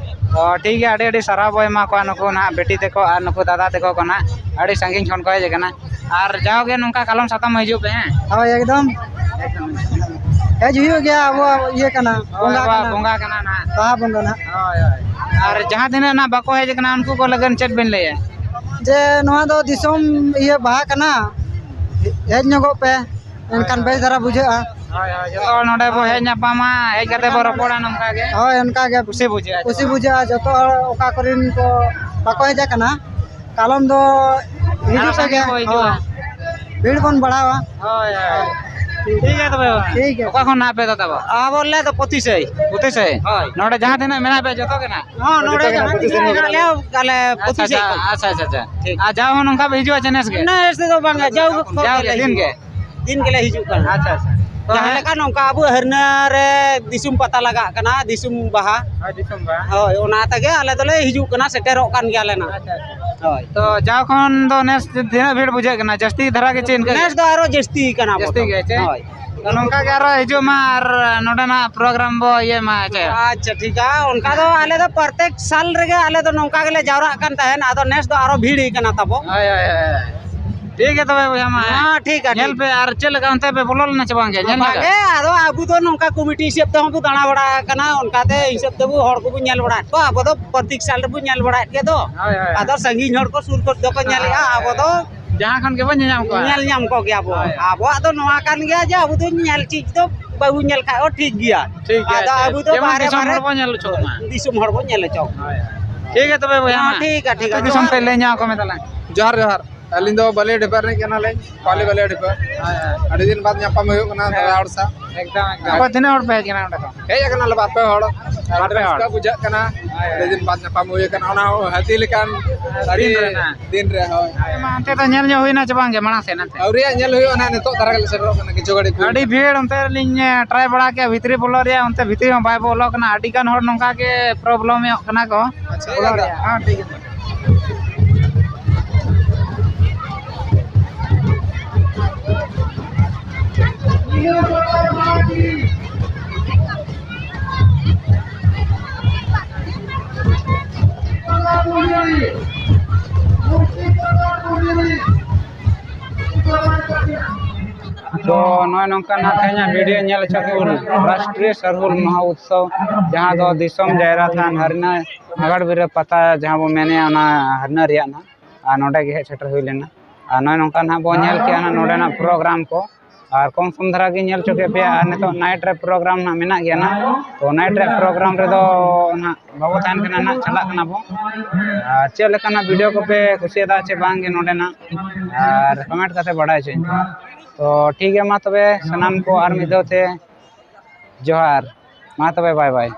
ᱛᱚ ᱴᱷᱤᱠ ᱜᱮᱭᱟ, ᱟᱹᱰᱤ ᱟᱹᱰᱤ ᱥᱟᱨᱦᱟᱣ ᱵᱚ ᱮᱢᱟ ᱠᱚᱣᱟ ᱱᱩᱠᱩ ᱱᱟᱜ ᱵᱤᱴᱤ ᱛᱟᱠᱚ ᱟᱨ ᱱᱩᱠᱩ ᱫᱟᱫᱟ ᱛᱟᱠᱚ ᱠᱚ ᱱᱟᱜ, ᱟᱹᱰᱤ ᱥᱟᱺᱜᱤᱧ ᱠᱷᱚᱱ ᱠᱚ ᱦᱮᱡ ᱟᱠᱟᱱᱟ᱾ ᱟᱨ ᱡᱟᱣᱜᱮ ᱱᱚᱝᱠᱟ ᱠᱟᱞᱚᱢ ᱥᱟᱛᱚᱢ ᱦᱤᱡᱩᱜ ᱯᱮ, ᱦᱮᱸ? ᱦᱳᱭ, ᱮᱠᱫᱚᱢ᱾ ᱦᱮᱡ ᱦᱩᱭᱩᱜ ᱜᱮᱭᱟ, ᱟᱵᱚᱣᱟᱜ ᱤᱭᱟᱹ ᱠᱟᱱᱟ, ᱦᱳᱭ, ᱵᱚᱸᱜᱟ ᱟᱵᱚᱣᱟᱜ ᱠᱟᱱᱟ᱾ ᱵᱚᱸᱜᱟ ᱠᱟᱱᱟ ᱱᱟᱦᱟᱜ᱾ ᱵᱟᱦᱟ ᱵᱚᱸᱜᱟ ᱱᱟᱦᱟᱜ᱾ ᱦᱳᱭ, ᱦᱳᱭ᱾ ᱟᱨ ᱡᱟᱦᱟᱸ ᱛᱤᱱᱟᱹᱜ ᱱᱟᱦᱟᱜ ᱵᱟᱠᱚ ᱦᱮᱡ ᱟᱠᱟᱱᱟ, ᱩᱱᱠᱩ ᱠᱚ ᱞᱟᱹᱜᱤᱫ ᱪᱮᱫ ᱵᱮᱱ ᱞᱟᱹᱭᱟ? ᱡᱮ ᱱᱚᱣᱟ ᱫᱚ ᱫᱤᱥᱚᱢ ᱤᱭᱟᱹ ᱵᱟᱦᱟ ᱠᱟᱱᱟ, ᱦᱮᱡ ᱧᱚᱜᱚᱜ ᱯᱮ, ᱮᱱᱠᱷᱟᱱ ᱵᱮᱥ ᱫᱷᱟᱨᱟ ᱵᱩᱡᱷᱟᱹᱜᱼᱟ᱾ ᱦᱳᱭ, ᱦᱳᱭ, ᱡᱚᱛᱚ ᱦᱚᱲ ᱱᱚᱰᱮ ᱵᱚ ᱦᱮᱡ ᱧᱟᱯᱟᱢᱟ, ᱦᱮᱡ ᱠᱟᱛᱮ ᱵᱚ ᱨᱚᱯᱚᱲᱟ ᱱᱚᱝᱠᱟ ᱜᱮ᱾ ᱦᱳᱭ, ᱚᱱᱠᱟ ᱜᱮ᱾ ᱠᱩᱥᱤ ᱵᱩᱡᱷᱟᱹᱜᱼᱟ᱾ ᱠᱩᱥᱤ ᱵᱩᱡᱷᱟᱹᱜᱼᱟ, ᱡᱚᱛᱚ ᱦᱚᱲ ᱚᱠᱟ ᱠᱚᱨᱮᱱ ᱠᱚ ᱵᱟᱠᱚ ᱦᱮᱡ ᱟᱠᱟᱱᱟ, ᱠᱟᱞᱚᱢ ᱫᱚ ᱦᱤᱡᱩᱜ ᱟᱨᱚ ᱥᱟᱸᱜᱮ ᱯᱮᱜᱮ᱾ ᱠᱚ ᱦᱤᱡᱩᱜᱼᱟ᱾ ᱦᱳᱭ᱾ ᱵᱷᱤᱲ ᱵᱚᱱ ᱵᱟᱲᱦᱟᱣᱟ᱾ ᱦᱳᱭ, ᱦᱳᱭ᱾ ᱴᱷᱤᱠ ᱜᱮᱭᱟ ᱛᱚᱵᱮ ᱵᱟᱵᱟ᱾ ᱴᱷᱤᱠ ᱜᱮᱭᱟ᱾ ᱚᱠᱟ ᱠᱷᱚᱱ ᱱᱟᱦᱟᱜ ᱯᱮ ᱫᱟᱫᱟ ᱵᱟ? ᱟᱵᱚ ᱞᱮ ᱫᱚ ᱯᱚᱛᱤᱥᱟᱹᱭ᱾ ᱯᱚᱛᱤᱥᱟᱹᱭ? ᱦᱳᱭ᱾ ᱱᱚᱰᱮ ᱡᱟᱦᱟᱸ ᱛᱤᱱᱟᱹᱜ ᱢᱮᱱᱟᱜ ᱯᱮ ᱡᱚᱛᱚ ᱜᱮ ᱱᱟᱦᱟᱜ? ᱦᱚᱸ, ᱱᱚᱰᱮ ᱡᱟᱦᱟᱸ ᱛᱤᱱᱟᱹᱜ ᱢᱮᱱᱟᱜ ᱞᱮᱭᱟ, ᱟᱞᱮ ᱟᱪᱪᱷᱟ, ᱯᱚᱛᱤᱥᱟᱹᱭ ᱟᱪᱪᱷᱟ, ᱠᱷᱚᱱ᱾ ᱟᱪᱪᱷᱟ, ᱟᱪᱪᱷᱟ, ᱟᱪᱪᱷᱟ᱾ ᱴᱷᱤᱠ᱾ ᱟᱨ ᱡᱟᱣ ᱦᱚᱸ ᱱᱚᱝᱠᱟ ᱯᱮ ᱦᱤᱡᱩᱜᱼᱟ ᱪᱮ ᱱᱮᱥ ᱜᱮ? ᱱᱮᱥ ᱫᱚ ᱵᱟᱝᱟ, ᱡᱟᱣ ᱡᱟᱣ ᱜᱮ ᱜᱮ ᱫᱤᱱ ᱜᱮ? ᱫᱤᱱ ᱜᱮᱞᱮ ᱦᱤᱡᱩᱜ ᱠᱟᱱᱟ᱾ ᱟᱪᱪᱷᱟ, ᱟᱪᱪᱷᱟ᱾ ᱛᱚ ᱡᱟᱦᱟᱸ ᱦᱮᱸ᱾ ᱞᱮᱠᱟ ᱱᱚᱝᱠᱟ ᱟᱵᱚ ᱦᱟᱹᱨᱱᱟᱹ ᱨᱮ ᱫᱤᱥᱚᱢ ᱯᱟᱛᱟ ᱞᱟᱜᱟᱜ ᱠᱟᱱᱟ, ᱫᱤᱥᱚᱢ ᱵᱟᱦᱟ᱾ ᱦᱳᱭ, ᱫᱤᱥᱚᱢ ᱵᱟᱦᱟ᱾ ᱦᱳᱭ, ᱚᱱᱟ ᱛᱮᱜᱮ ᱟᱞᱮ ᱫᱚᱞᱮ ᱦᱤᱡᱩᱜ ᱠᱟᱱᱟ, ᱥᱮᱴᱮᱨᱚᱜ ᱠᱟᱱ ᱜᱮᱭᱟᱞᱮ ᱱᱟᱜ᱾ ᱟᱪᱪᱷᱟ, ᱟᱪᱪᱷᱟ᱾ ᱦᱳᱭ᱾ ᱛᱚ ᱡᱟᱣ ᱠᱷᱚᱱ ᱫᱚ ᱱᱮᱥ ᱛᱤᱱᱟᱹᱜ ᱵᱷᱤᱲ ᱵᱩᱡᱷᱟᱹᱜ ᱠᱟᱱᱟ? ᱡᱟᱹᱥᱛᱤ ᱫᱷᱟᱨᱟ ᱜᱮ ᱪᱮ ᱤᱱᱠᱟᱹ ᱜᱮ? ᱱᱮᱥ ᱫᱚ ᱟᱨᱚ ᱡᱟᱹᱥᱛᱤ ᱠᱟᱱᱟ ᱡᱟᱹᱥᱛᱤ ᱵᱚᱱ᱾ ᱜᱮ ᱪᱮ? ᱦᱳᱭ᱾ ᱛᱚ ᱱᱚᱝᱠᱟ ᱜᱮ ᱟᱨᱚ ᱦᱤᱡᱩᱜ ᱢᱟ ᱟᱨ ᱱᱚᱰᱮᱱᱟᱜ ᱯᱨᱳᱜᱨᱟᱢ ᱵᱚ ᱤᱭᱟᱹ ᱢᱟ ᱪᱮ? ᱟᱪᱪᱷᱟ, ᱴᱷᱤᱠ ᱜᱮᱭᱟ᱾ ᱚᱱᱠᱟ ᱫᱚ ᱟᱞᱮ ᱫᱚ ᱯᱨᱚᱛᱮᱠ ᱥᱟᱞ ᱨᱮᱜᱮ ᱟᱞᱮ ᱫᱚ ᱱᱚᱝᱠᱟ ᱜᱮᱞᱮ ᱡᱟᱣᱨᱟᱜ ᱠᱟᱱ ᱛᱟᱦᱮᱸᱱ, ᱟᱫᱚ ᱱᱮᱥ ᱫᱚ ᱟᱨᱚ ᱵᱷᱤᱲ ᱠᱟᱱᱟ ᱛᱟᱵᱚ᱾ ᱦᱳᱭ, ᱦᱳᱭ, ᱦᱳᱭ᱾ ᱴᱷᱤᱠ ᱜᱮᱭᱟ ᱛᱚᱵᱮ ᱵᱚᱭᱦᱟ ᱢᱟ᱾ ᱦᱮᱸ, ᱴᱷᱤᱠ ᱜᱮᱭᱟ, ᱧᱮᱞ ᱴᱷᱤᱠ᱾ ᱯᱮ, ᱟᱨ ᱪᱮᱫ ᱞᱮᱠᱟ ᱚᱱᱛᱮ ᱯᱮ ᱵᱚᱞᱚ ᱞᱮᱱᱟ ᱥᱮ ᱵᱟᱝ ᱜᱮ? ᱧᱮᱞ ᱵᱷᱟᱜᱮ, ᱞᱮᱠᱟ? ᱟᱫᱚ ᱟᱵᱚ ᱫᱚ ᱱᱚᱝᱠᱟ ᱠᱚᱢᱤᱴᱤ ᱦᱤᱥᱟᱹᱵ ᱛᱮᱦᱚᱸ ᱵᱚ ᱫᱟᱬᱟ ᱵᱟᱲᱟ ᱟᱠᱟᱱᱟ, ᱚᱱᱠᱟᱛᱮ ᱦᱤᱥᱟᱹᱵ ᱛᱮᱵᱚ ᱦᱚᱲ ᱠᱚᱵᱚ ᱧᱮᱞ ᱵᱟᱲᱟᱭᱮᱫ ᱠᱚᱣᱟ᱾ ᱟᱵᱚ ᱫᱚ ᱯᱨᱚᱛᱮᱠ ᱥᱟᱞ ᱨᱮᱵᱚ ᱧᱮᱞ ᱵᱟᱲᱟᱭᱮᱫ ᱜᱮ ᱫᱚ᱾ ᱦᱳᱭ, ᱦᱳᱭ᱾ ᱟᱫᱚ ᱥᱟᱺᱜᱤᱧ ᱦᱚᱲ ᱠᱚ ᱥᱩᱨ ᱠᱚᱨᱮ ᱫᱚᱠᱚ ᱧᱮᱞᱮᱜᱼᱟ, ᱟᱵᱚ ᱫᱚ ᱡᱟᱦᱟᱸ ᱠᱷᱚᱱ ᱜᱮᱵᱚᱱ ᱧᱮᱧᱟᱢ ᱠᱚᱣᱟ᱾ ᱧᱮᱞ ᱧᱟᱢ ᱠᱚᱜᱮᱭᱟ ᱵᱚ᱾ ᱦᱳᱭ᱾ ᱟᱵᱚᱣᱟᱜ ᱫᱚ ᱱᱚᱣᱟ ᱠᱟᱱ ᱜᱮᱭᱟ ᱡᱮ ᱟᱵᱚ ᱫᱚ ᱧᱮᱞ ᱪᱤᱡ ᱫᱚ ᱵᱟᱵᱚ ᱧᱮᱞ ᱠᱷᱟᱡ ᱦᱚᱸ ᱴᱷᱤᱠ ᱜᱮᱭᱟ᱾ ᱴᱷᱤᱠ ᱜᱮᱭᱟ, ᱟᱫᱚ ᱟᱪᱪᱷᱟ᱾ ᱟᱵᱚ ᱫᱚ ᱡᱮᱢᱚᱱ ᱵᱟᱦᱨᱮ ᱫᱤᱥᱚᱢ ᱵᱟᱦᱨᱮ ᱦᱚᱲ ᱵᱚᱱ ᱧᱮᱞ ᱦᱚᱪᱚ ᱠᱚᱢᱟ᱾ ᱫᱤᱥᱚᱢ ᱦᱚᱲ ᱵᱚᱱ ᱧᱮᱞ ᱦᱚᱪᱚ ᱠᱚᱢᱟ᱾ ᱦᱳᱭ, ᱦᱳᱭ᱾ ᱴᱷᱤᱠ ᱜᱮᱭᱟ ᱛᱚᱵᱮ ᱵᱚᱭᱦᱟ ᱦᱮᱸ, ᱢᱟ᱾ ᱴᱷᱤᱠ ᱜᱮᱭᱟ, ᱴᱷᱤᱠ ᱟᱹᱛᱩ ᱜᱮᱭᱟ᱾ ᱫᱤᱥᱚᱢ ᱡᱚᱦᱟᱨ᱾ ᱛᱮ ᱞᱟᱹᱭ ᱧᱚᱜ ᱟᱠᱚ ᱢᱮ ᱛᱟᱞᱟᱝ᱾ ᱡᱚᱦᱟᱨ, ᱡᱚᱦᱟᱨ᱾ ᱟᱹᱞᱤᱧ ᱫᱚ ᱵᱟᱹᱞᱤᱭᱟᱹ ᱰᱷᱤᱯᱟᱹ ᱨᱤᱱᱤᱡ ᱠᱟᱱᱟᱞᱤᱧ, ᱯᱟᱞᱮ ᱵᱟᱹᱞᱤᱭᱟᱹ ᱰᱷᱤᱯᱟᱹ᱾ ᱦᱳᱭ, ᱦᱳᱭ᱾ ᱟᱹᱰᱤ ᱫᱤᱱ ᱵᱟᱫ ᱧᱟᱯᱟᱢ ᱦᱩᱭᱩᱜ ᱠᱟᱱᱟ ᱫᱟᱫᱟ ᱦᱚᱲ ᱥᱟᱶ᱾ ᱮᱠᱫᱚᱢ, ᱮᱠᱫᱚᱢ᱾ ᱟᱯᱮ ᱛᱤᱱᱟᱹᱜ ᱦᱚᱲ ᱯᱮ ᱦᱮᱡ ᱠᱟᱱᱟ ᱚᱸᱰᱮ ᱠᱷᱚᱱ? ᱦᱮᱡ ᱟᱠᱟᱱᱟᱞᱮ ᱵᱟᱨ ᱯᱮ ᱦᱚᱲ᱾ ᱟᱹᱰᱤ ᱵᱟᱨ ᱯᱮ ᱨᱟᱹᱥᱠᱟᱹ ᱦᱚᱲ᱾ ᱵᱩᱡᱷᱟᱹᱜ ᱠᱟᱱᱟ᱾ ᱦᱳᱭ, ᱦᱳᱭ᱾ ᱟᱹᱰᱤ ᱫᱤᱱ ᱵᱟᱫ ᱧᱟᱯᱟᱢ ᱦᱩᱭ ᱟᱠᱟᱱᱟ, ᱚᱱᱟ ᱦᱚᱸ ᱦᱟᱹᱛᱤ ᱞᱮᱠᱟᱱ ᱟᱹᱰᱤ ᱫᱤᱱ ᱨᱮ ᱱᱟᱜ᱾ ᱫᱤᱱ ᱨᱮ, ᱦᱳᱭ᱾ ᱦᱳᱭ, ᱢᱟ ᱚᱱᱛᱮ ᱫᱚ ᱧᱮᱞ ᱧᱚᱜ ᱦᱩᱭᱱᱟ ᱪᱮ ᱵᱟᱝ ᱜᱮ ᱢᱟᱲᱟᱝ ᱥᱮᱫ ᱱᱟᱛᱮ? ᱟᱹᱣᱨᱤᱭᱟᱜ ᱧᱮᱞ ᱦᱩᱭᱩᱜᱼᱟ ᱱᱟᱜ, ᱱᱤᱛᱚᱜ ᱫᱷᱟᱨᱟ ᱜᱮᱞᱮ ᱥᱮᱴᱮᱨᱚᱜ ᱠᱟᱱᱟ, ᱠᱤᱪᱷᱩ ᱜᱷᱟᱹᱲᱤᱡ ᱠᱷᱚᱱ᱾ ᱟᱹᱰᱤ ᱵᱷᱤᱲ ᱚᱱᱛᱮ ᱨᱮᱞᱤᱧ ᱴᱨᱟᱭ ᱵᱟᱲᱟ ᱠᱮᱜᱼᱟ, ᱵᱷᱤᱛᱨᱤ ᱵᱚᱞᱚ ᱨᱮᱭᱟᱜ, ᱚᱱᱛᱮ ᱵᱷᱤᱛᱨᱤ ᱦᱚᱸ ᱵᱟᱭ ᱵᱚᱞᱚ ᱠᱟᱱᱟ᱾ ᱟᱹᱰᱤ ᱜᱟᱱ ᱦᱚᱲ ᱱᱚᱝᱠᱟ ᱜᱮ ᱯᱨᱚᱵᱞᱮᱢ ᱧᱚᱜ ᱠᱟᱱᱟ ᱠᱚ᱾ ᱟᱪᱪᱷᱟ, ᱵᱚᱞᱚ ᱟᱫᱚ ᱨᱮᱭᱟᱜ᱾ ᱦᱮᱸ, ᱴᱷᱤᱠ ᱜᱮᱭᱟ᱾ ᱛᱚ ᱱᱚᱜᱼᱚᱭ ᱱᱚᱝᱠᱟ ᱱᱟᱜ ᱛᱮᱦᱮᱧᱟᱜ ᱵᱷᱤᱰᱤᱭᱳ ᱧᱮᱞ ᱦᱚᱪᱚ ᱠᱮᱫ ᱵᱚᱱ ᱨᱟᱥᱴᱨᱤᱭᱚ ᱥᱟᱹᱨᱦᱩᱞ ᱢᱟᱦᱟ ᱩᱛᱥᱚᱵᱽ, ᱡᱟᱦᱟᱸ ᱫᱚ ᱫᱤᱥᱚᱢ ᱡᱟᱭᱨᱟ ᱛᱷᱟᱱ ᱦᱟᱨᱱᱟ ᱱᱟᱜᱟᱲ ᱵᱤᱨᱟᱹ ᱯᱟᱛᱟ ᱡᱟᱦᱟᱸ ᱵᱚᱱ ᱢᱮᱱᱮᱜᱼᱟ, ᱚᱱᱟ ᱦᱟᱨᱱᱟ ᱨᱮᱭᱟᱜ ᱱᱟᱜ᱾ ᱟᱨ ᱱᱚᱰᱮ ᱜᱮ ᱦᱮᱡ ᱥᱮᱴᱮᱨ ᱦᱩᱭ ᱞᱮᱱᱟ᱾ ᱟᱨ ᱱᱚᱜᱼᱚᱭ ᱱᱚᱝᱠᱟ ᱱᱟᱜ ᱵᱚᱱ ᱧᱮᱞ ᱠᱮᱜᱼᱟ ᱱᱟᱜ ᱱᱚᱰᱮᱱᱟᱜ ᱯᱨᱳᱜᱨᱟᱢ ᱠᱚ᱾ ᱟᱨ ᱠᱚᱢ ᱥᱚᱢ ᱫᱷᱟᱨᱟ ᱜᱮᱧ ᱧᱮᱞ ᱦᱚᱪᱚ ᱠᱮᱫ ᱯᱮᱭᱟ᱾ ᱟᱨ ᱱᱤᱛᱚᱜ ᱱᱟᱭᱤᱴ ᱨᱮ ᱯᱨᱳᱜᱨᱟᱢ ᱱᱟᱜ ᱢᱮᱱᱟᱜ ᱜᱮᱭᱟ ᱱᱟᱜ᱾ ᱛᱚ ᱱᱟᱭᱤᱴ ᱨᱮ ᱯᱨᱳᱜᱨᱟᱢ ᱨᱮᱫᱚ ᱱᱟᱜ ᱵᱟᱵᱚ ᱛᱟᱦᱮᱱ ᱠᱟᱱᱟ ᱱᱟᱜ, ᱪᱟᱞᱟᱜ ᱠᱟᱱᱟ ᱵᱚ᱾ ᱟᱨ ᱪᱮᱫ ᱞᱮᱠᱟᱱᱟᱜ ᱵᱷᱤᱰᱤᱭᱳ ᱠᱚᱯᱮ ᱠᱩᱥᱤᱭᱟᱫᱟ ᱪᱮ ᱵᱟᱝ ᱜᱮ ᱱᱚᱰᱮᱱᱟᱜ, ᱟᱨ ᱠᱚᱢᱮᱱᱴ ᱠᱟᱛᱮ ᱵᱟᱲᱟᱭ ᱦᱚᱪᱚᱧ ᱯᱮ᱾ ᱛᱚ ᱴᱷᱤᱠ ᱜᱮᱭᱟ, ᱢᱟ ᱛᱚᱵᱮ ᱥᱟᱱᱟᱢ ᱠᱚ ᱟᱨ ᱢᱤᱫ ᱫᱷᱟᱣ ᱛᱮ ᱡᱚᱦᱟᱨ᱾ ᱢᱟ ᱛᱚᱵᱮ ᱵᱟᱭ ᱵᱟᱭ᱾